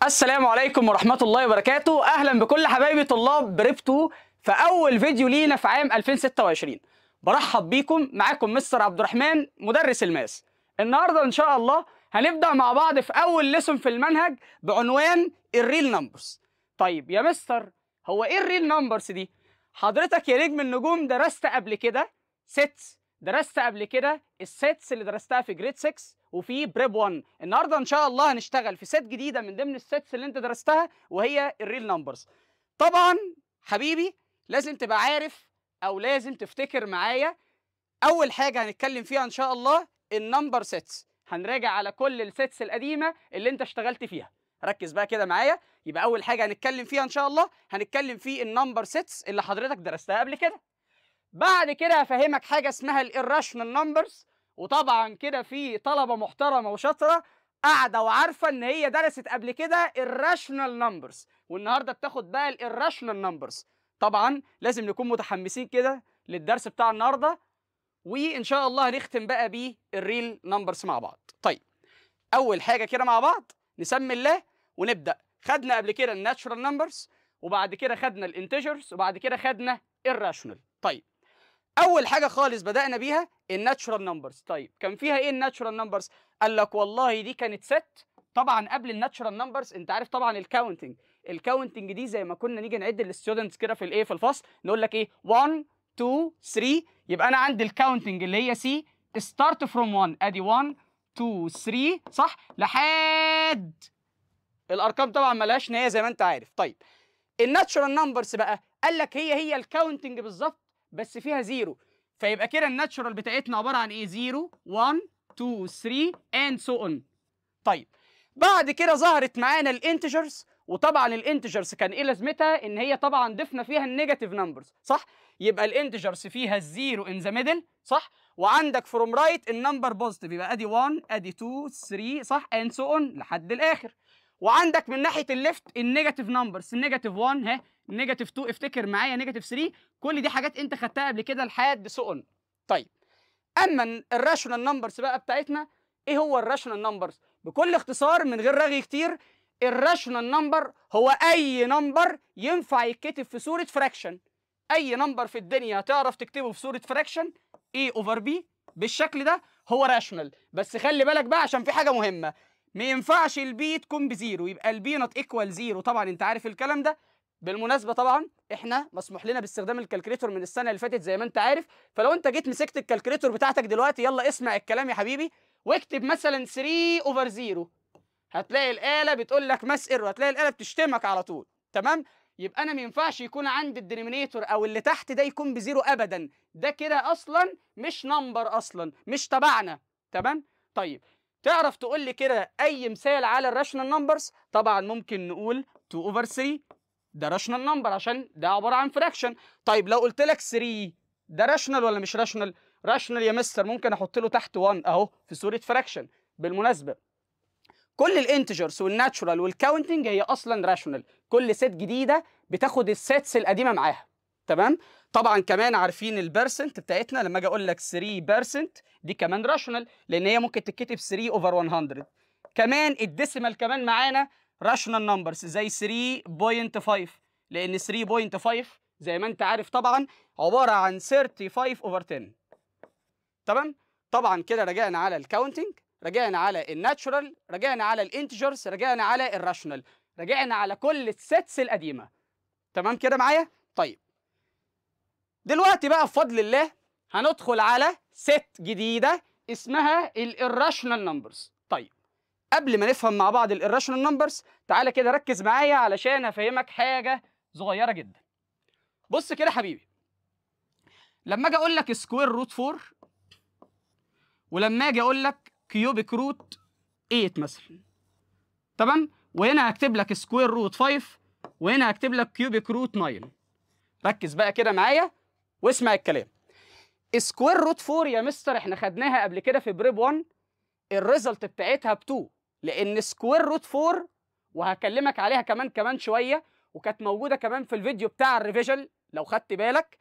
السلام عليكم ورحمة الله وبركاته. أهلا بكل حبايبي طلاب prep 2 في أول فيديو لينا في عام 2026. برحب بيكم، معاكم مستر عبد الرحمن مدرس ال math. النهاردة إن شاء الله هنبدأ مع بعض في أول lesson في المنهج بعنوان ال real numbers. طيب يا مستر، هو إيه ال real numbers دي؟ حضرتك يا نجم النجوم درست قبل كده sets، درست قبل كده ال sets اللي درستها في grade 6 وفي prep 1. النهارده ان شاء الله هنشتغل في set جديدة من ضمن ال sets اللي انت درستها وهي ال real numbers. طبعا حبيبي لازم تبقى عارف او لازم تفتكر معايا اول حاجة هنتكلم فيها ان شاء الله ال number sets. هنراجع على كل ال sets القديمة اللي انت اشتغلت فيها. ركز بقى كده معايا. يبقى اول حاجة هنتكلم فيها ان شاء الله هنتكلم في ال number sets اللي حضرتك درستها قبل كده. بعد كده هفهمك حاجة اسمها ال irrational numbers. وطبعا كده في طلبه محترمه وشاطره قاعدة وعارفه ان هي درست قبل كده irrational numbers، والنهارده بتاخد بقى ال irrational numbers. طبعا لازم نكون متحمسين كده للدرس بتاع النهارده، وان شاء الله هنختم بقى بيه ال real numbers مع بعض. طيب اول حاجة كده مع بعض نسمي الله ونبدا. خدنا قبل كده ال natural numbers، وبعد كده خدنا ال integers، وبعد كده خدنا ال rational. طيب اول حاجة خالص بدانا بيها ال natural numbers. طيب كان فيها ايه ال natural numbers؟ قال لك والله دي كانت set. طبعا قبل ال natural numbers انت عارف طبعا ال counting. ال counting دي زي ما كنا نيجي نعد ال students كده في الايه في الفصل نقول لك ايه 1 2 3. يبقى انا عندي ال counting اللي هي C start from 1، ادي 1 2 3 صح، لحد الارقام طبعا ملهاش نهاية زي ما انت عارف. طيب ال natural numbers بقى قال لك هي ال counting بالظبط بس فيها zero. فيبقى كده ال natural بتاعتنا عبارة عن ايه؟ 0 1 2 3 and so on. طيب بعد كده ظهرت معانا ال integers، وطبعا ال integers كان ايه لازمتها؟ ان هي طبعا ضفنا فيها ال negative numbers صح؟ يبقى ال integers فيها ال zero in the middle صح؟ وعندك from right ال number positive، يبقى ادي 1 ادي 2 3 صح and so on لحد الاخر. وعندك من ناحية ال left ال negative numbers، ال negative 1 ها، negative 2 افتكر معايا، negative 3، كل دي حاجات انت خدتها قبل كده لحد so on. طيب اما ال rational numbers بقى بتاعتنا، ايه هو ال rational numbers؟ بكل اختصار من غير رغي كتير، ال rational number هو اي number ينفع يتكتب في صوره fraction. اي number في الدنيا هتعرف تكتبه في صوره fraction A over B بالشكل ده هو rational. بس خلي بالك بقى عشان في حاجة مهمة، ما ينفعش ال B تكون ب zero، يبقى ال B not equal zero. طبعا انت عارف الكلام ده. بالمناسبة طبعا احنا مسموح لنا باستخدام ال calculator من السنة اللي فاتت زي ما انت عارف، فلو انت جيت مسكت ال calculator بتاعتك دلوقتي يلا اسمع الكلام يا حبيبي واكتب مثلا 3 over 0، هتلاقي الاله بتقول لك math error، هتلاقي الاله بتشتمك على طول. تمام؟ يبقى انا ما ينفعش يكون عندي ال denominator او اللي تحت ده يكون ب zero ابدا، ده كده اصلا مش number، اصلا مش تبعنا. تمام؟ طيب تعرف تقول لي كده اي مثال على ال rational numbers؟ طبعا ممكن نقول 2 over 3 ده rational number عشان ده عبارة عن fraction. طيب لو قلت لك 3 ده rational ولا مش rational؟ rational يا مستر، ممكن احط له تحت 1 اهو في صوره fraction. بالمناسبة كل ال integers وال natural وال counting هي اصلا rational، كل set جديدة بتاخد ال sets القديمة معاها. تمام؟ طبعا كمان عارفين ال percent بتاعتنا، لما اجي اقول لك 3% دي كمان rational لان هي ممكن تتكتب 3 over 100. كمان ال decimal كمان معانا rational numbers زي 3.5، لان 3.5 زي ما انت عارف طبعا عبارة عن 35 over 10. تمام؟ طبعا كده رجعنا على ال counting، رجعنا على ال natural، رجعنا على ال integers، رجعنا على ال rational، رجعنا على كل ال sets القديمة. تمام كده معايا؟ طيب دلوقتي بقى بفضل الله هندخل على set جديدة اسمها ال irrational numbers. طيب قبل ما نفهم مع بعض ال irrational numbers تعالى كده ركز معايا علشان هفهمك حاجة صغيرة جدا. بص كده حبيبي، لما اجي اقول لك square root 4 ولما اجي اقول لك cubic root 8 مثلا، تمام؟ وهنا هكتب لك square root 5 وهنا هكتب لك cubic root 9. ركز بقى كده معايا واسمع الكلام. square root 4 يا مستر احنا خدناها قبل كده في prep 1، ال result بتاعتها ب 2، لان square root 4 وهكلمك عليها كمان شوية، وكانت موجودة كمان في الفيديو بتاع ال revision لو خدت بالك.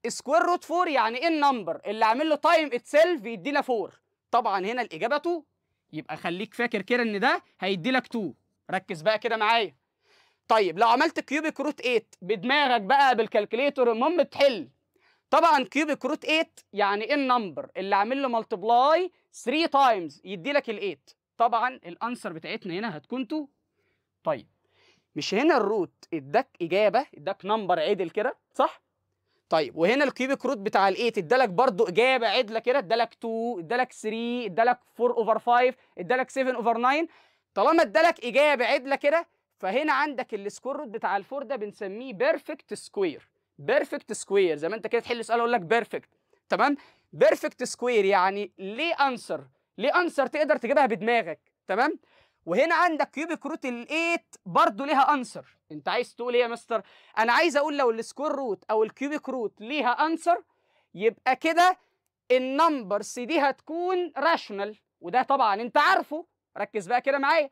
square root 4 يعني ايه؟ ال number اللي عامل له time itself يدينا 4. طبعا هنا الاجابة 2، يبقى خليك فاكر كده ان ده هيدي لك 2. ركز بقى كده معايا. طيب لو عملت cubic root 8 بدماغك بقى بال calculator، المهم تحل. طبعا cubic root 8 يعني ايه؟ ال number اللي عامل له multiply 3 times يدي لك ال 8. طبعا ال answer بتاعتنا هنا هتكون 2. طيب مش هنا ال root اداك اجابه، اداك number عدل كده صح؟ طيب وهنا ال cubic root بتاع ال 8 ادالك برضو اجابه عدله كده، ادالك 2، ادالك 3، ادالك 4 over 5، ادالك 7 over 9. طالما ادالك اجابه عدله كده، فهنا عندك ال square root بتاع ال four ده بنسميه perfect square. perfect square زي ما انت كده تحل سؤال اقول لك perfect، تمام؟ perfect square يعني ليه answer، ليه answer تقدر تجيبها بدماغك، تمام؟ وهنا عندك cubic root ال 8 برضه ليها answer. انت عايز تقول ايه يا مستر؟ انا عايز اقول لو ال square root او ال cubic root ليها answer يبقى كده ال numbers دي هتكون rational، وده طبعا انت عارفه. ركز بقى كده معايا.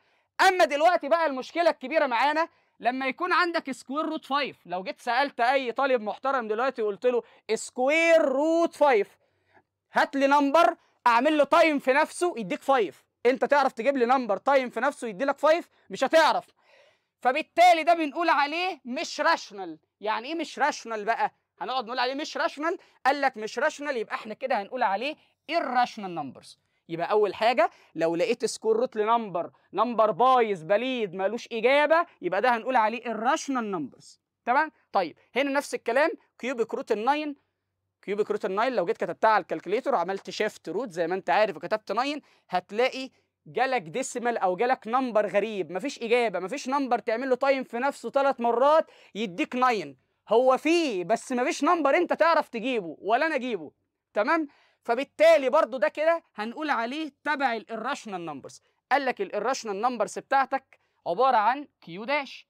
اما دلوقتي بقى المشكلة الكبيرة معانا لما يكون عندك square root 5. لو جيت سالت اي طالب محترم دلوقتي وقلت له square root 5 هات لي number اعمل له time في نفسه يديك 5، انت تعرف تجيب لي number time في نفسه يدي لك 5؟ مش هتعرف. فبالتالي ده بنقول عليه مش rational. يعني ايه مش rational بقى؟ هنقعد نقول عليه مش rational؟ قال لك مش rational يبقى احنا كده هنقول عليه irrational numbers. يبقى اول حاجة لو لقيت square root ل number، number بايظ بليد مالوش اجابه، يبقى ده هنقول عليه irrational numbers، تمام؟ طيب هنا نفس الكلام cubic root ال 9، cubic root ال 9 لو جيت كتبتها على ال calculator وعملت shift root زي ما انت عارف وكتبت 9، هتلاقي جالك decimal او جالك number غريب، مفيش اجابه، مفيش number تعمل له time في نفسه 3 مرات يديك 9. هو فيه بس مفيش number انت تعرف تجيبه ولا انا اجيبه، تمام؟ فبالتالي برضو ده كده هنقول عليه تبع ال irrational numbers. قال لك ال irrational numbers بتاعتك عبارة عن Q dash،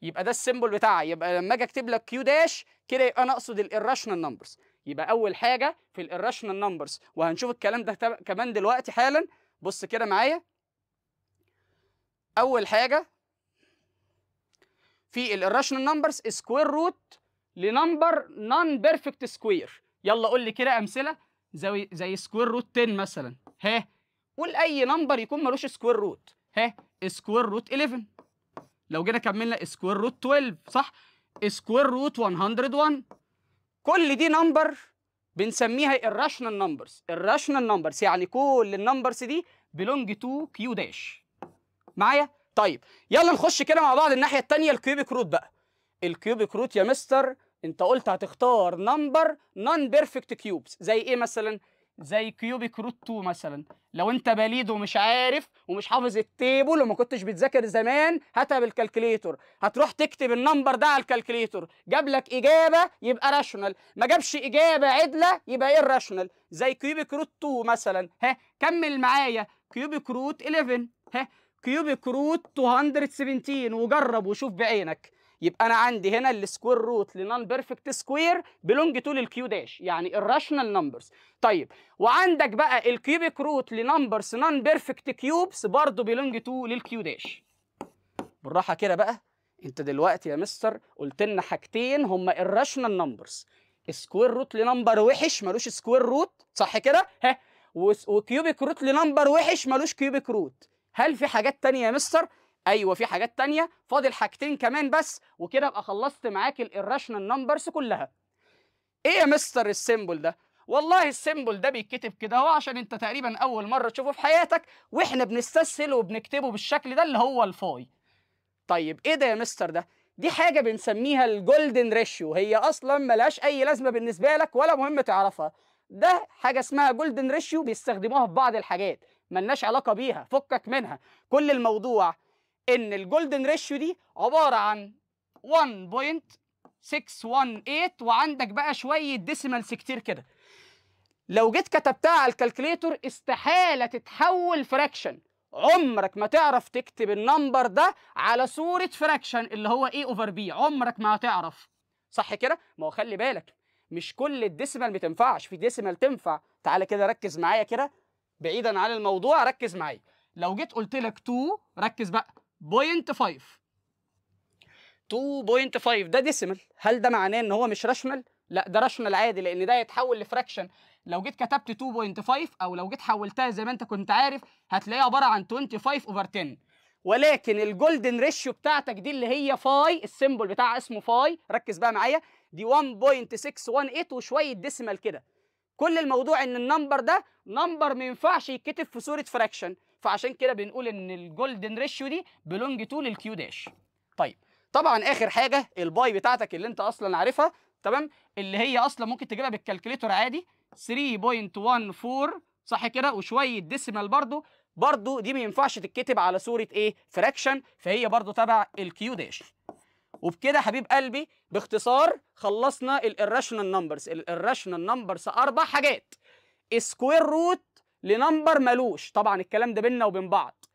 يبقى ده ال symbol بتاعها. يبقى لما اجي اكتب لك Q dash كده يبقى انا اقصد ال irrational numbers. يبقى اول حاجة في ال irrational numbers، وهنشوف الكلام ده كمان دلوقتي حالا. بص كده معايا، اول حاجة في ال irrational numbers square root ل number non perfect square. يلا قول لي كده امثلة زي square root 10 مثلا. ها قول اي number يكون ملوش square root. ها square root 11، لو جينا كملنا square root 12 صح، square root 101. كل دي number بنسميها irrational numbers. irrational numbers يعني كل ال numbers دي belong to Q dash. معايا؟ طيب يلا نخش كده مع بعض الناحية الثانية ال cubic root بقى. ال cubic root يا مستر انت قلت هتختار number non perfect cubes، زي ايه مثلا؟ زي cubic root 2 مثلا. لو انت بليد ومش عارف ومش حافظ ال table وما كنتش بتذاكر زمان، هاتها بال calculator، هتروح تكتب ال number ده على ال calculator، جاب لك اجابه يبقى rational، ما جابش اجابه عدله يبقى irrational، زي cubic root 2 مثلا. ها كمل معايا cubic root 11، ها cubic root 217، وجرب وشوف بعينك. يبقى انا عندي هنا ال square root ل non perfect square belong to لل Q dash، يعني irrational numbers. طيب وعندك بقى ال cubic root ل numbers non perfect cubes برضه belong to لل Q dash. بالراحة كده بقى، انت دلوقتي يا مستر قلت لنا حاجتين هما irrational numbers، square root ل number وحش ملوش square root صح كده؟ ها و cubic root ل number وحش ملوش cubic root. هل في حاجات تانية يا مستر؟ ايوه في حاجات تانية، فاضل حاجتين كمان بس وكده ابقى خلصت معاك ال irrational numbers كلها. ايه يا مستر ال symbol ده؟ والله ال symbol ده بيتكتب كده اهو عشان انت تقريبا اول مرة تشوفه في حياتك، واحنا بنستسهل وبنكتبه بالشكل ده اللي هو ال phi. طيب ايه ده يا مستر ده؟ دي حاجة بنسميها ال golden ratio، هي اصلا ملهاش اي لازمه بالنسبة لك ولا مهم تعرفها. ده حاجة اسمها golden ratio بيستخدموها في بعض الحاجات ملناش علاقة بيها، فكك منها. كل الموضوع ان ال golden ratio دي عبارة عن 1.618 وعندك بقى شوية decimals كتير كده. لو جيت كتبتها على ال calculator استحالة تتحول fraction، عمرك ما تعرف تكتب ال number ده على صوره fraction اللي هو A over B، عمرك ما هتعرف صح كده؟ ما هو خلي بالك مش كل ال decimal ما تنفعش، في decimal تنفع. تعالى كده ركز معايا كده بعيدا عن الموضوع، ركز معايا. لو جيت قلت لك 2، ركز بقى 0.5، 2.5 ده decimal، هل ده معناه ان هو مش rational؟ لا ده rational عادي لان ده يتحول ل fraction. لو جيت كتبت 2.5 او لو جيت حولتها زي ما انت كنت عارف هتلاقيها عبارة عن 25 over 10، ولكن ال golden ratio بتاعتك دي اللي هي phi، ال symbol بتاعها اسمه phi، ركز بقى معايا، دي 1.618 وشوية decimal كده. كل الموضوع ان ال number ده number ما ينفعش يتكتب في صوره fraction، فعشان كده بنقول ان ال golden ratio دي belong to لل Q dash. طيب طبعا اخر حاجة ال pi بتاعتك اللي انت اصلا عارفها، تمام، اللي هي اصلا ممكن تجيبها بال calculator عادي 3.14 صح كده، وشوية decimal برضو دي ما ينفعش تتكتب على صوره ايه؟ fraction، فهي برضو تبع ال Q dash. وبكده حبيب قلبي باختصار خلصنا ال irrational numbers. ال irrational numbers اربع حاجات: square root ل number ملوش، طبعا الكلام ده بينا وبين بعض،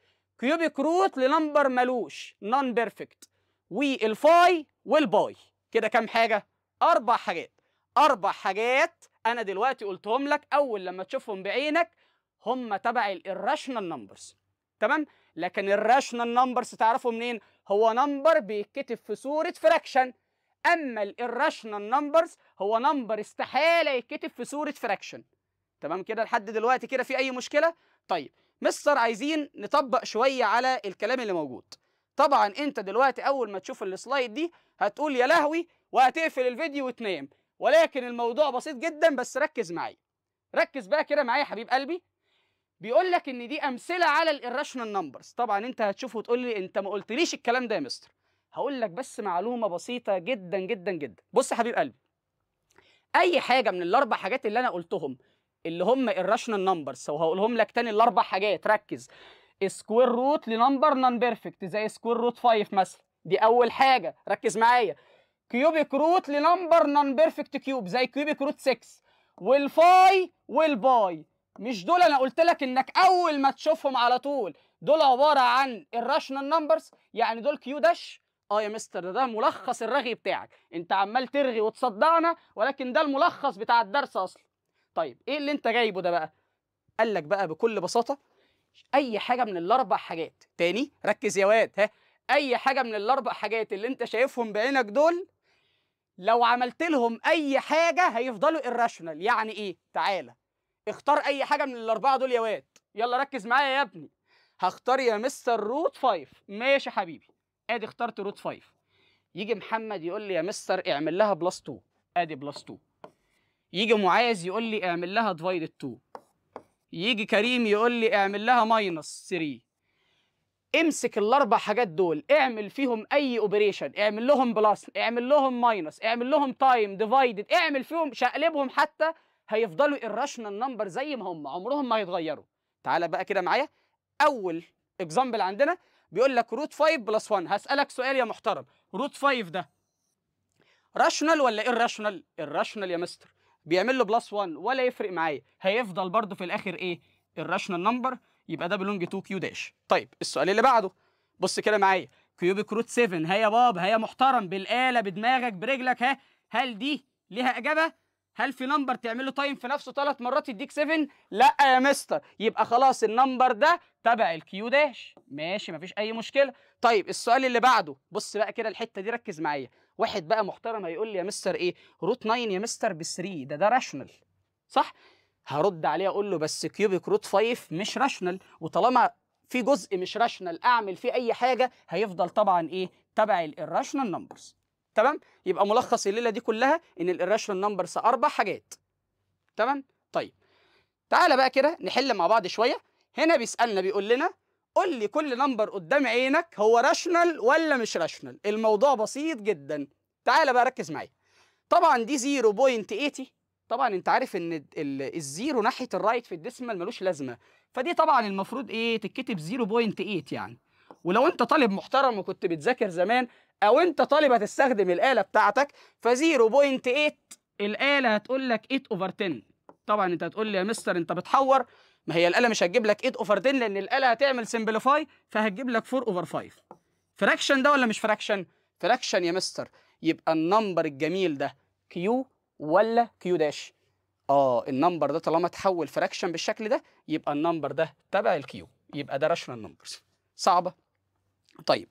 cubic root ل number ملوش non perfect، وال phi وال pi. كده كام حاجة؟ اربع حاجات. اربع حاجات انا دلوقتي قلتهم لك، اول لما تشوفهم بعينك هم تبع ال irrational numbers، تمام؟ لكن ال rational numbers تعرفوا منين؟ هو number بيتكتب في صوره fraction. اما ال irrational numbers هو number استحالة يتكتب في صوره fraction. تمام كده لحد دلوقتي كده في اي مشكلة؟ طيب مستر عايزين نطبق شوية على الكلام اللي موجود. طبعا انت دلوقتي اول ما تشوف ال slide دي هتقول يا لهوي وهتقفل الفيديو وتنام، ولكن الموضوع بسيط جدا، بس ركز معايا. ركز بقى كده معايا يا حبيب قلبي. بيقول لك ان دي امثلة على ال irrational numbers. طبعا انت هتشوف وتقول لي انت ما قلتليش الكلام ده يا مستر. هقول لك بس معلومة بسيطة جدا جدا جدا. بص يا حبيب قلبي، اي حاجة من الاربع حاجات اللي انا قلتهم اللي هم irrational numbers، وهقولهم لك تاني الاربع حاجات، ركز. square root ل number non perfect زي square root 5 مثلا، دي اول حاجة، ركز معايا. cubic root ل number non perfect cube زي cubic root 6، وال phi وال pi. مش دول انا قلت لك انك اول ما تشوفهم على طول دول عبارة عن irrational numbers، يعني دول Q dash. اه يا مستر ده ملخص الرغي بتاعك، انت عمال ترغي وتصدعنا، ولكن ده الملخص بتاع الدرس اصلا. طيب ايه اللي انت جايبه ده بقى؟ قال لك بقى بكل بساطة اي حاجة من الاربع حاجات، تاني ركز يا واد، ها، اي حاجة من الاربع حاجات اللي انت شايفهم بعينك دول لو عملت لهم اي حاجة هيفضلوا irrational. يعني ايه؟ تعالى اختار اي حاجة من الاربعة دول يا واد، يلا ركز معايا يا ابني. هختار يا مستر root 5، ماشي حبيبي، ادي اخترت root 5. يجي محمد يقول لي يا مستر اعمل لها plus 2، ادي plus 2. يجي معاذ يقول لي اعمل لها divided 2. يجي كريم يقول لي اعمل لها minus 3. امسك الاربع حاجات دول اعمل فيهم اي operation، اعمل لهم plus، اعمل لهم minus، اعمل لهم time، divided، اعمل فيهم شقلبهم حتى، هيفضلوا irrational number زي ما هم، عمرهم ما هيتغيروا. تعالى بقى كده معايا، اول example عندنا بيقول لك root 5 plus 1. هسألك سؤال يا محترم، root 5 ده rational ولا irrational؟ irrational يا مستر، بيعمل له plus 1 ولا يفرق معايا، هيفضل برده في الاخر ايه؟ irrational number، يبقى ده belong to Q dash. طيب السؤال اللي بعده، بص كده معايا، cubic root 7، ها يا بابا، ها يا محترم، بالآلة بدماغك برجلك، ها، هل دي ليها اجابه؟ هل في number تعمل له time في نفسه 3 مرات يديك 7؟ لا يا مستر، يبقى خلاص ال number ده تبع ال Q dash، ماشي مفيش اي مشكلة. طيب السؤال اللي بعده، بص بقى كده الحتة دي ركز معايا. واحد بقى محترم هيقول لي يا مستر ايه؟ root 9 يا مستر ب 3، ده rational صح؟ هرد عليه اقول له بس cubic root 5 مش rational، وطالما في جزء مش rational اعمل فيه اي حاجة هيفضل طبعا ايه؟ تبع ال irrational numbers. تمام؟ يبقى ملخص الليلة دي كلها ان ال irrational numbers اربع حاجات. تمام؟ طيب تعالى بقى كده نحل مع بعض شوية. هنا بيسالنا بيقول لنا قول لي كل number قدام عينك هو rational ولا مش rational. الموضوع بسيط جدا، تعالى بقى ركز معايا. طبعا دي 0.80، طبعا انت عارف ان ال zero ناحية ال right في ال decimal ملوش لازمه، فدي طبعا المفروض ايه؟ تتكتب 0.8 يعني. ولو انت طالب محترم وكنت بتذاكر زمان، او انت طالب هتستخدم الاله بتاعتك، ف 0.8 الاله هتقول لك 8 over 10. طبعا انت هتقول لي يا مستر انت بتحور، ما هي الاله مش هتجيب لك 8 over 10 لان الاله هتعمل simplify، فهتجيب لك 4 over 5. fraction ده ولا مش fraction؟ fraction يا مستر. يبقى ال number الجميل ده Q ولا Q dash؟ ال number ده طالما اتحول fraction بالشكل ده يبقى ال number ده تبع ال Q، يبقى ده rational numbers. صعبة؟ طيب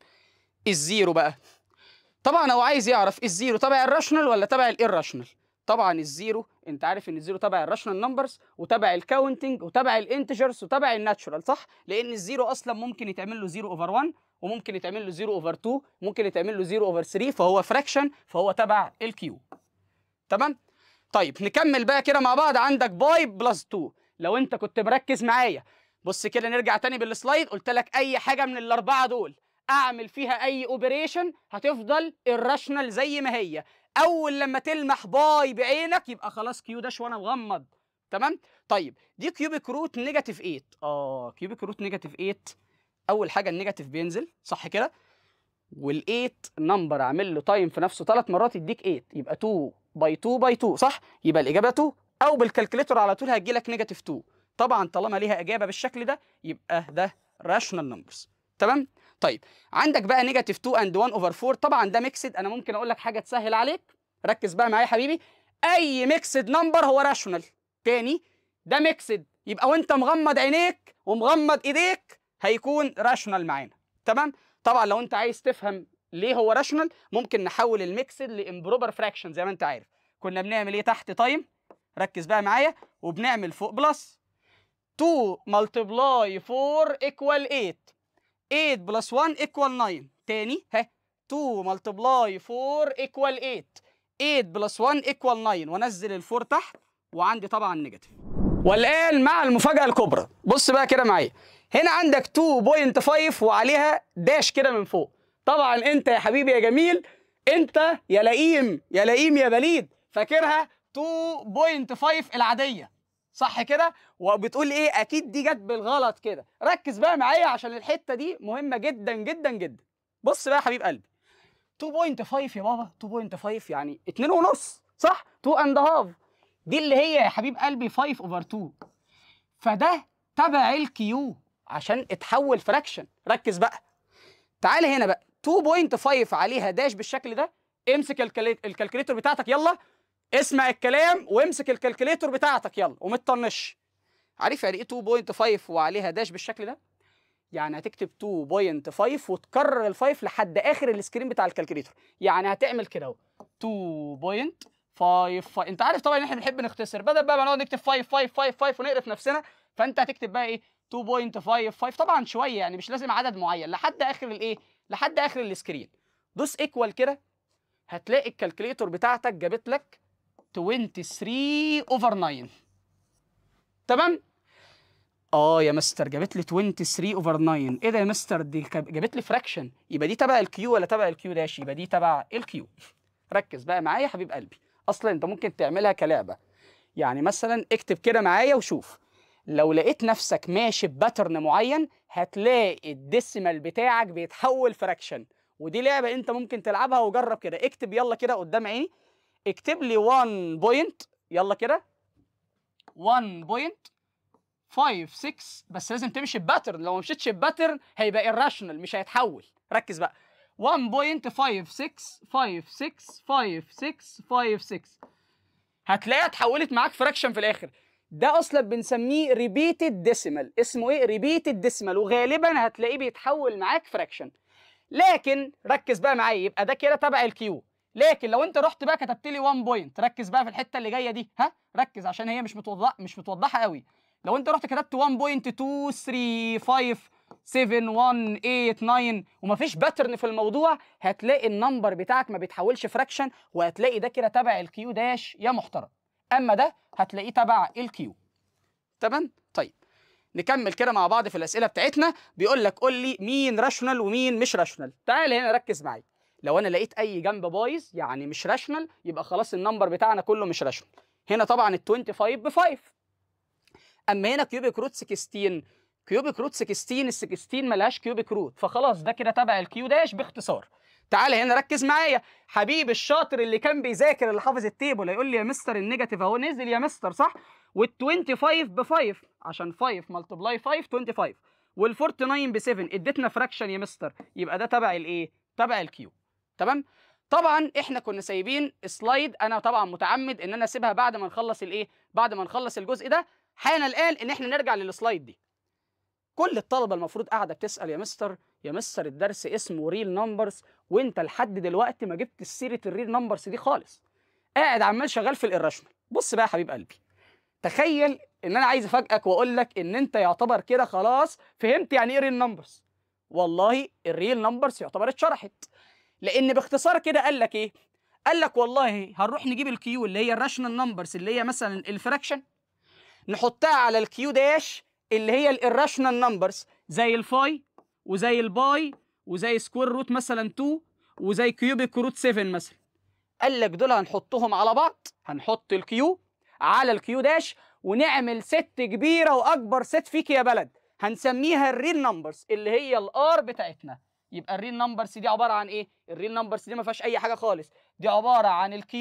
ال zero بقى، طبعا هو عايز يعرف ال zero تبع ال rational ولا تبع ال irrational. طبعا ال zero انت عارف ان ال zero تبع ال rational numbers وتبع ال counting وتبع ال integers وتبع ال natural، صح؟ لان ال zero اصلا ممكن يتعمل له 0 over 1 وممكن يتعمل له 0 over 2، ممكن يتعمل له 0 over 3، فهو fraction، فهو تبع ال Q. تمام؟ طيب نكمل بقى كده مع بعض. عندك pi plus 2، لو انت كنت مركز معايا بص كده، نرجع تاني بال slide، قلت لك اي حاجة من الاربعة دول اعمل فيها اي operation هتفضل irrational زي ما هي. اول لما تلمح pi بعينك يبقى خلاص Q dash وانا مغمض. تمام؟ طيب دي cubic root negative 8. Cubic root negative 8، اول حاجة ال negative بينزل، صح كده؟ وال8 number اعمل له time في نفسه 3 مرات يديك 8، يبقى 2 by 2 by 2، صح؟ يبقى الاجابة 2، او بال calculator على طول هتجي لك negative 2. طبعا طالما ليها اجابه بالشكل ده يبقى ده rational numbers. تمام؟ طيب عندك بقى negative 2 and 1 over 4، طبعا ده mixed. انا ممكن اقول لك حاجة تسهل عليك، ركز بقى معايا يا حبيبي. اي mixed number هو rational. تاني ده mixed، يبقى وانت مغمض عينيك ومغمض ايديك هيكون rational معانا. تمام؟ طبعا لو انت عايز تفهم ليه هو rational ممكن نحول ال mixed ل improper fraction زي ما انت عارف. كنا بنعمل ايه تحت time؟ ركز بقى معايا، وبنعمل فوق plus 2 multiply 4 equal 8، 8 plus 1 equal 9. تاني ها، 2 multiply 4 equal 8، 8 plus 1 equal 9، وانزل ال four تحت، وعندي طبعا negative. والان مع المفاجأة الكبرى، بص بقى كده معايا، هنا عندك 2.5 وعليها dash كده من فوق. طبعا انت يا حبيبي يا جميل، انت يا لئيم يا لئيم يا بليد، فاكرها 2.5 العادية، صح كده؟ وبتقول ايه؟ اكيد دي جت بالغلط كده. ركز بقى معايا عشان الحتة دي مهمة جدا جدا جدا. بص بقى يا حبيب قلبي، 2.5 يا بابا، 2.5 يعني 2.5، صح؟ 2 and half، دي اللي هي يا حبيب قلبي 5 over 2، فده تبع ال Q عشان اتحول fraction. ركز بقى، تعالى هنا بقى 2.5 عليها dash بالشكل ده. امسك ال calculator بتاعتك، يلا اسمع الكلام وامسك ال calculator بتاعتك يلا وما تطنش. عارف يعني ايه 2.5 وعليها dash بالشكل ده؟ يعني هتكتب 2.5 وتكرر ال5 لحد اخر ال screen بتاع ال calculator. يعني هتعمل كده اهو 2.55. انت عارف طبعا ان احنا بنحب نختصر، بدل بقى ما نقعد نكتب 5 5 5 5 ونقرف نفسنا، فانت هتكتب بقى ايه 2.55، طبعا شوية يعني مش لازم عدد معين، لحد اخر الايه، لحد اخر ال screen. دوس equal كده، هتلاقي ال calculator بتاعتك جابت لك 23 over 9. تمام؟ يا مستر جابت لي 23 over 9. ايه ده يا مستر؟ دي جابت لي fraction، يبقى دي تبع ال Q ولا تبع ال Q dash؟ يبقى دي تبع ال Q. ركز بقى معايا يا حبيب قلبي، اصلا انت ممكن تعملها كلعبة. يعني مثلا اكتب كده معايا وشوف، لو لقيت نفسك ماشي ب pattern معين هتلاقي ال decimal بتاعك بيتحول fraction، ودي لعبه انت ممكن تلعبها وجرب كده. اكتب يلا كده قدام عيني، اكتب لي 1 point، يلا كده 1.56، بس لازم تمشي ب pattern، لو ما مشيتش ب pattern هيبقى irrational مش هيتحول. ركز بقى 1.56565656، هتلاقيها اتحولت معاك fraction في الاخر. ده اصلا بنسميه repeated decimal. اسمه ايه؟ repeated decimal، وغالبا هتلاقيه بيتحول معاك fraction. لكن ركز بقى معايا، يبقى ده كده تبع ال Q. لكن لو انت رحت بقى كتبت لي 1 point، ركز بقى في الحتة اللي جاية دي، ها ركز عشان هي مش متوضحه قوي. لو انت رحت كتبت 1.2357189 ومفيش pattern في الموضوع، هتلاقي ال number بتاعك ما بيتحولش fraction، وهتلاقي ده كده تبع ال Q dash يا محترم. اما ده هتلاقيه تبع ال Q. تمام؟ طيب نكمل كده مع بعض في الاسئلة بتاعتنا. بيقول لك قول لي مين rational ومين مش rational. تعال هنا ركز معايا، لو انا لقيت اي جنب بايظ يعني مش rational يبقى خلاص ال number بتاعنا كله مش rational. هنا طبعا ال 25 ب 5. اما هنا cubic root 16، cubic root 16، ال 16 ملهاش cubic root، فخلاص ده كده تبع ال Q dash باختصار. تعالى هنا ركز معايا حبيبي الشاطر اللي كان بيذاكر اللي حافظ ال table، هيقول لي يا مستر ال negative اهو نزل يا مستر، صح؟ وال 25 ب 5 عشان 5 multiply 5 25، وال 49 ب 7 اديتنا fraction يا مستر، يبقى ده تبع الايه؟ تبع ال Q. تمام؟ طبعا احنا كنا سايبين slide، انا طبعا متعمد ان انا اسيبها بعد ما نخلص الايه؟ بعد ما نخلص الجزء ده. حان الان ان احنا نرجع لل slide دي. كل الطلبة المفروض قاعدة بتسال يا مستر يا مستر الدرس اسمه real numbers، وانت لحد دلوقتي ما جبت سيره ال real numbers دي خالص. قاعد عمال شغال في ال irrational. بص بقى يا حبيب قلبي، تخيل ان انا عايز افاجئك واقول لك ان انت يعتبر كده خلاص فهمت يعني ايه real numbers. والله ال real numbers يعتبر اتشرحت، لان باختصار كده قال لك ايه؟ قال لك والله هنروح نجيب ال Q اللي هي ال rational numbers اللي هي مثلا ال fraction، نحطها على ال Q dash اللي هي ال irrational numbers زي ال phi وزي ال pi وزي square root مثلا 2 وزي cubic root 7 مثلا. قال لك دول هنحطهم على بعض، هنحط ال Q على ال Q dash ونعمل set كبيرة واكبر set فيك يا بلد، هنسميها ال real numbers اللي هي ال R بتاعتنا. يبقى ال real numbers دي عبارة عن ايه؟ ال real numbers دي ما فيهاش اي حاجة خالص، دي عبارة عن ال Q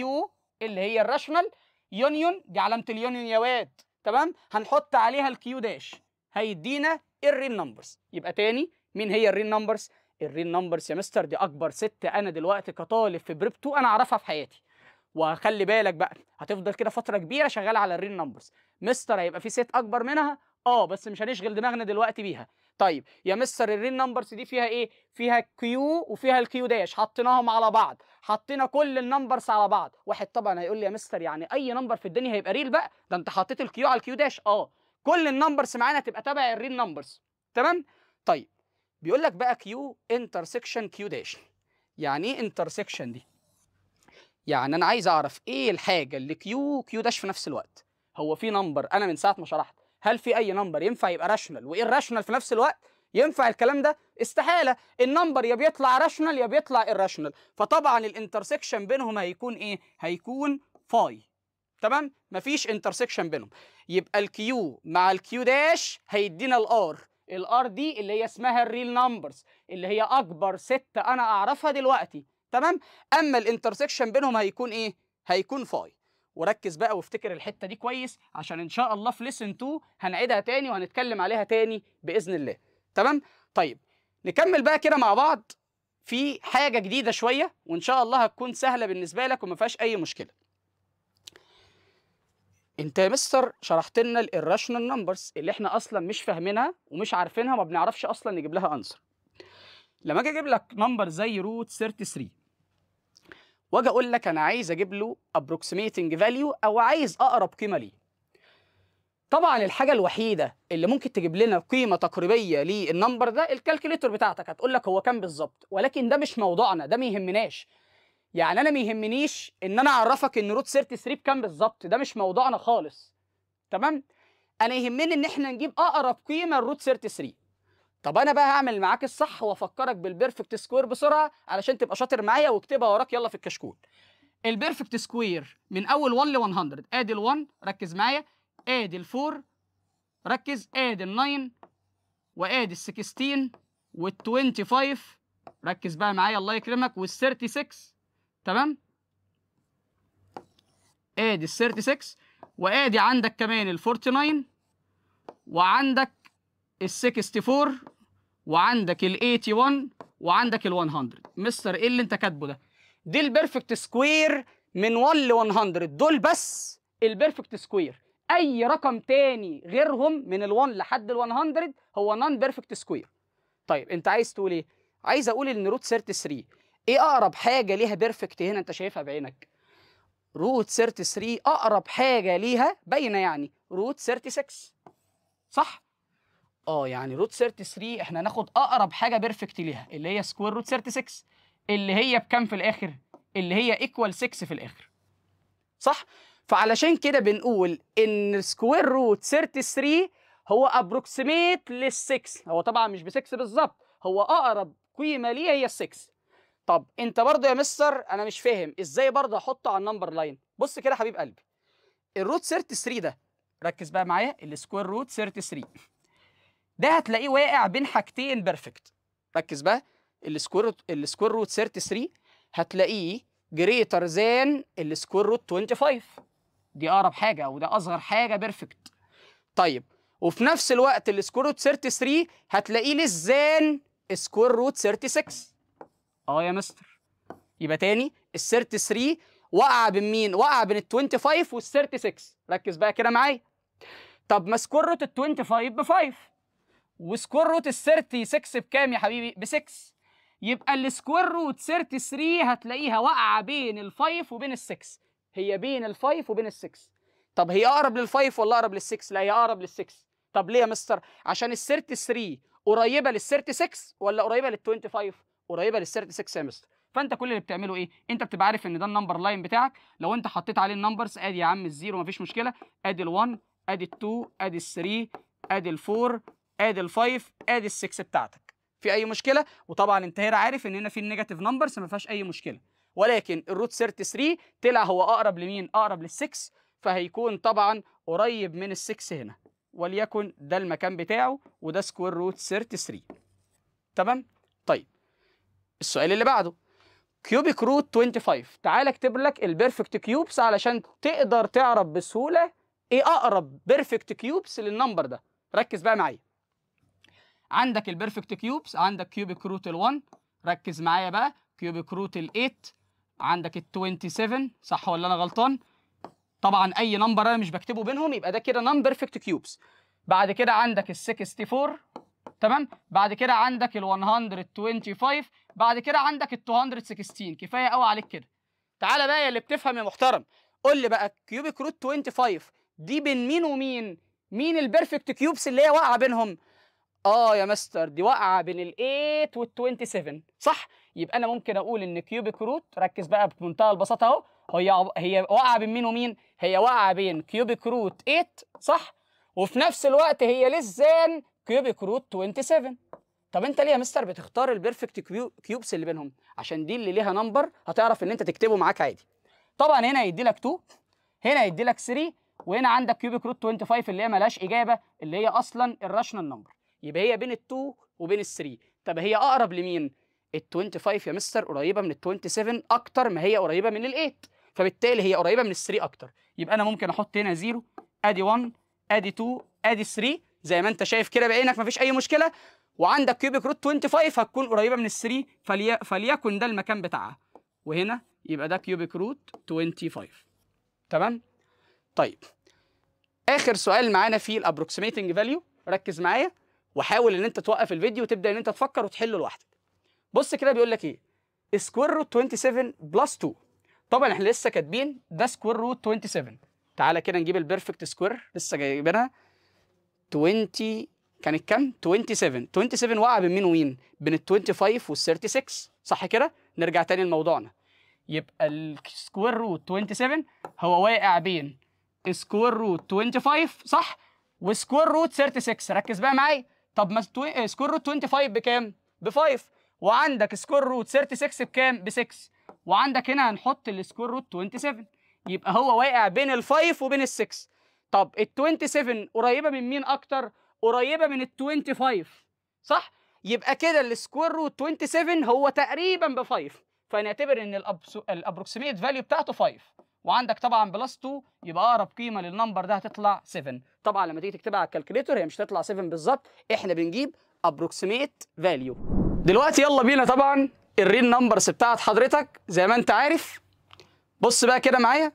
اللي هي ال rational union، دي علامة ال union يا واد، تمام؟ هنحط عليها ال Q dash هيدينا ال real numbers. يبقى تاني مين هي ال real numbers؟ ال real numbers يا مستر دي اكبر set انا دلوقتي كطالب في prep 2 انا اعرفها في حياتي. وخلي بالك بقى هتفضل كده فترة كبيرة شغالة على ال real numbers. مستر هيبقى في set اكبر منها؟ بس مش هنشغل دماغنا دلوقتي بيها. طيب يا مستر ال real numbers دي فيها ايه؟ فيها Q وفيها ال Q dash، حطيناهم على بعض، حطينا كل ال numbers على بعض. واحد طبعا هيقول لي يا مستر يعني اي number في الدنيا هيبقى real بقى، ده انت حطيت ال Q على ال Q dash. كل ال numbers معانا تبقى تبع ال real numbers، تمام؟ طيب بيقول لك بقى Q intersection Q dash. يعني ايه intersection دي؟ يعني انا عايز اعرف ايه الحاجة اللي Q Q dash في نفس الوقت. هو في number، انا من ساعة ما شرحت هل في اي number ينفع يبقى rational و irrational في نفس الوقت؟ ينفع الكلام ده؟ استحالة. ال number يا بيطلع rational يا بيطلع irrational، فطبعا ال intersection بينهم هيكون ايه؟ هيكون phi، تمام؟ مفيش intersection بينهم. يبقى ال Q مع ال Q dash هيدينا ال R. ال R دي اللي هي اسمها ال real numbers اللي هي اكبر set انا اعرفها دلوقتي، تمام؟ اما ال intersection بينهم هيكون ايه؟ هيكون phi. وركز بقى وافتكر الحتة دي كويس عشان ان شاء الله في lesson 2 هنعيدها تاني وهنتكلم عليها تاني باذن الله، تمام؟ طيب نكمل بقى كده مع بعض في حاجة جديدة شوية وان شاء الله هتكون سهلة بالنسبة لك وما فيهاش اي مشكلة. انت يا مستر شرحت لنا ال irrational numbers اللي احنا اصلا مش فاهمينها ومش عارفينها، ما بنعرفش اصلا نجيب لها answer. لما اجي اجيب لك number زي root 33 واجي اقول لك انا عايز اجيب له approximating value او عايز اقرب قيمة ليه. طبعا الحاجة الوحيدة اللي ممكن تجيب لنا قيمة تقريبية لل number ده ال calculator بتاعتك، هتقول لك هو كام بالظبط، ولكن ده مش موضوعنا، ده ما يهمناش. يعني انا ما يهمنيش ان انا اعرفك ان root 33 بكام بالظبط، ده مش موضوعنا خالص، تمام؟ انا يهمني ان احنا نجيب اقرب قيمة ل root 33. طب انا بقى هعمل معاك الصح وافكرك بال perfect square بسرعة علشان تبقى شاطر معايا واكتبها وراك يلا في الكشكول. ال perfect square من اول 1 ل 100، ادي ال1 ركز معايا، ادي ال4 ركز، ادي ال9 وادي ال16 وال25 ركز بقى معايا الله يكرمك، وال36، تمام؟ ادي ال36 وادي عندك كمان ال49 وعندك ال64 وعندك ال81 وعندك ال100. مستر ايه اللي انت كاتبه ده؟ دي ال perfect square من 1 ل 100، دول بس ال perfect square. اي رقم تاني غيرهم من ال1 لحد ال100 هو non perfect square. طيب انت عايز تقول ايه؟ عايز اقول ان root 33 ايه اقرب حاجة ليها perfect هنا انت شايفها بعينك؟ root 33 اقرب حاجة ليها باينة يعني root 36، صح؟ يعني root 33 احنا هناخد اقرب حاجة perfect ليها اللي هي square root 36 اللي هي بكام في الاخر؟ اللي هي equal 6 في الاخر، صح؟ فعلشان كده بنقول ان square root 33 هو approximate لل6، هو طبعا مش ب6 بالظبط، هو اقرب قيمة ليه هي ال6. طب انت برضو يا مستر انا مش فاهم ازاي برضو احطه على ال number line. بص كده يا حبيب قلبي، ال root 33 ده ركز بقى معايا، ال square root 33 ده هتلاقيه واقع بين حاجتين perfect. ركز بقى، ال square root 33 هتلاقيه greater than ال square root 25، دي اقرب حاجة وده اصغر حاجة perfect. طيب وفي نفس الوقت ال square root 33 هتلاقيه less than square root 36. يا مستر يبقى تاني ال 33 وقع بين مين؟ وقع بين ال 25 وال 36. ركز بقى كده معايا. طب ما square root ال 25 ب 5 و square root ال 36 بكام يا حبيبي؟ ب 6. يبقى ال square root 33 هتلاقيها واقعه بين ال 5 وبين ال 6. هي بين ال5 وبين ال6. طب هي اقرب لل5 ولا اقرب لل6؟ لا هي اقرب لل6. طب ليه يا مستر؟ عشان ال33 قريبه لل36 ولا قريبه لل25؟ قريبه لل36 يا مستر. فانت كل اللي بتعمله ايه؟ انت بتبقى عارف ان ده ال number line بتاعك، لو انت حطيت عليه ال numbers، ادي يا عم ال zero مفيش مشكلة، ادي ال1، ادي ال2، ادي ال3، ادي ال4، ادي ال5، ادي ال6 بتاعتك. في اي مشكلة؟ وطبعا انت هنا عارف ان هنا في ال negative numbers ما فيهاش اي مشكلة، ولكن ال root 33 طلع هو اقرب لمين؟ اقرب لل6، فهيكون طبعا قريب من ال6 هنا، وليكن ده المكان بتاعه وده square root 33. تمام؟ طيب السؤال اللي بعده cubic root 25. تعال اكتب لك ال perfect cubes علشان تقدر تعرف بسهولة ايه اقرب perfect cubes لل number ده. ركز بقى معايا. عندك ال perfect cubes، عندك cubic root ال1، ركز معايا بقى، cubic root ال8، عندك ال27، صح ولا انا غلطان؟ طبعا اي number انا مش بكتبه بينهم يبقى ده كده non perfect cubes. بعد كده عندك ال64، تمام؟ بعد كده عندك ال125، بعد كده عندك ال216. كفاية قوي عليك كده. تعالى بقى يا اللي بتفهم يا محترم، قول لي بقى cubic root 25 دي بين مين ومين؟ مين ال perfect cubes اللي هي واقعه بينهم؟ اه يا مستر دي واقعه بين ال8 وال27، صح؟ يبقى انا ممكن اقول ان cubic root، ركز بقى بمنتهى البساطة اهو، هي واقعه بين مين ومين؟ هي واقعه بين cubic root 8، صح؟ وفي نفس الوقت هي less than cubic root 27. طب انت ليه يا مستر بتختار ال perfect cubes اللي بينهم؟ عشان دي اللي ليها number هتعرف ان انت تكتبه معاك عادي. طبعا هنا هيدي لك 2، هنا هيدي لك 3، وهنا عندك cubic root 25 اللي هي مالهاش اجابه، اللي هي اصلا irrational number، يبقى هي بين ال2 وبين ال3. طب هي اقرب لمين؟ ال25 يا مستر قريبه من ال27 اكتر ما هي قريبه من ال8، فبالتالي هي قريبه من ال3 اكتر. يبقى انا ممكن احط هنا 0، ادي 1، ادي 2، ادي 3، زي ما انت شايف كده بعينك مفيش اي مشكلة. وعندك cubic root 25 هتكون قريبه من ال3، فليكن ده المكان بتاعها، وهنا يبقى ده cubic root 25. تمام؟ طيب اخر سؤال معانا في ال approximating value، ركز معايا وحاول ان انت توقف الفيديو وتبدا ان انت تفكر وتحله لوحدك. بص كده بيقول لك ايه؟ square root 27 plus 2. طبعا احنا لسه كاتبين ده square root 27. تعالى كده نجيب ال perfect square، لسه جايبينها 20، كانت كام؟ 27. 27 وقع بين مين ومين؟ بين ال 25 وال 36، صح كده؟ نرجع تاني لموضوعنا. يبقى ال square root 27 هو واقع بين square root 25، صح؟ و square root 36. ركز بقى معايا. طب ما square root 25 بكام؟ ب 5، وعندك square root 36 بكام؟ ب 6، وعندك هنا هنحط ال square root 27، يبقى هو واقع بين ال 5 وبين ال 6. طب ال 27 قريبه من مين اكتر؟ قريبه من ال 25، صح؟ يبقى كده ال square root 27 هو تقريبا ب 5، فنعتبر ان ال approximate value بتاعته 5، وعندك طبعا plus 2، يبقى اقرب قيمة لل number ده هتطلع 7. طبعا لما تيجي تكتبها على ال calculator هي مش هتطلع 7 بالظبط، احنا بنجيب approximate value. دلوقتي يلا بينا طبعا ال real numbers بتاعت حضرتك زي ما انت عارف. بص بقى كده معايا.